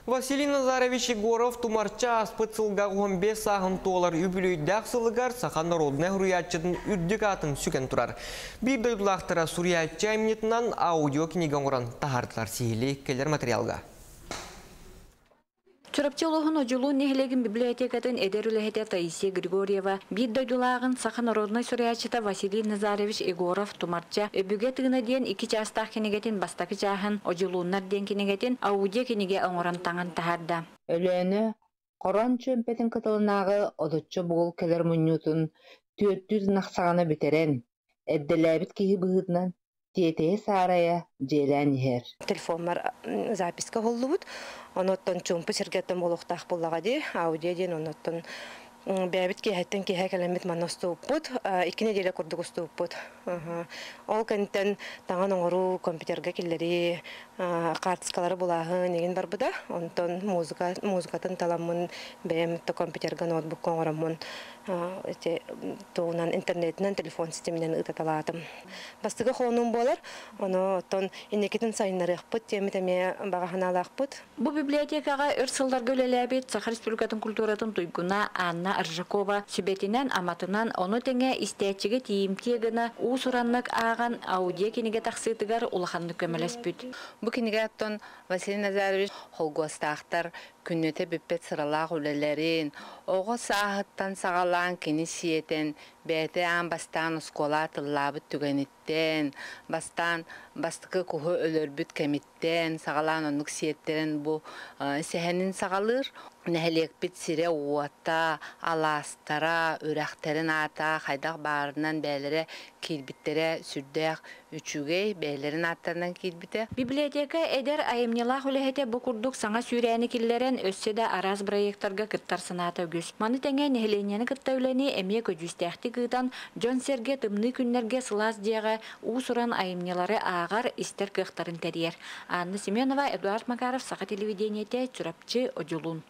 Василий Назарович Егоров Тумарча ааспыт сылга 15 сааһын туолар үбүлүөйдээх сылыгар саха народнай суруйааччытын үрдүк аатын сүгэн турар. Биир дойдулаахтара суруйааччы айымньытынан аудио кинигэ оҥорон таһаардылар сиһилии кэлэр материалга. Чурапчы улууһун Одьулуун нэһилиэгин библиотекатын эдэр үлэһитэ Таисия Григорьева биир дойдулааҕын саха народнай суруйааччыта Василий Назарович Егоров Тумарча Өбүгэ тыына диэн икки чаастаах кинигэтин бастакы чааһын Одьулууннар диэн кинигэтин аудио кинигэ оҥорон таҥан таһаарда. Өлөөнө Хорон чүөмпэтин кытылынааҕы отучча бугул кэлэр мунньуутун түөртүүр ынах саҕана бүтэрэн, эрдэлээбит киһи быһыытынан тиэтэйэ-саарайа дьиэлээн иһэр. Телефоммар записка уһуллубут. Онуоттан чуумпу сиргэттэн буолуохтаах буоллаҕа дии. Аудио диэн онуоттан бэйэбит киэһэттэн киэһэ кэлэммит манна устубуппут. Икки нэдиэлэ курдук устубуппут. Ол кэнниттэн таҥан оҥоруу, компьютерга киллэрии, хаартыскалары булааһын игин барбыта. Онтон музыка, музыкатын таламмын бэйэм компьютерга ноутбукка оҥороммун ити тугунан интернетинэн телефон ситиминэн ыытаталаатым. Бастакы холонуум буолар. Ону оттон инникитин сайыннарыахпыт диэммит эмиэ баҕа санаалаахпыт. Бу библиотекаҕа өр сылларга үлэлээбит Саха Республикатын культуратын туйгуна Анна Аржакова сүбэтинэн-аматынан, ону тэҥэ истээччигэ тиийимтиэ гына уус-ураннык ааҕан аудио кинигэ тахсыытыгар улаханнык көмөлөспүт. Бу кинигэ оттон Василий Назарович холгуостаахтар күннэтэ бүппэт сыралаах үлэлэрин, оҕо сааһыттан саҕалаан кини сиэтэн, бэйэтэ аан бастаан оскуола тыллаабыт түгэниттэн, бастаан бастакы куһу өлөрбүт кэмиттэн саҕалаан оннук сиэттэрэн бу сэһэнин саҕалыыр. Нэһилиэкпит сирэ-уота, алаастара, үрэхтэрин аата хайдах баарынан бэйэлэрэ киирбиттэрэ сүрдээх үчүгэй, бэйэлэрин ааттарынан киирбитэ. Библиотека эдэр айымньылаах үлэһитэ бу курдук саҥа сүүрээни киллэрэн өссө да араас проектарга кыттар санаата үгүс. Маны тэҥэ нэһилиэнньэни кытта үлэни эмиэ көдьүүстээхтик ыытан, дьон-сэргэ тымныы күннэргэ сылаас дьиэҕэ уус-уран айымньылары ааҕар, истэр кыахтарын тэрийэр. Анна Семенова, Эдуард Макаров, Саха телевидениетэ, Чурапчы, Одьулуун.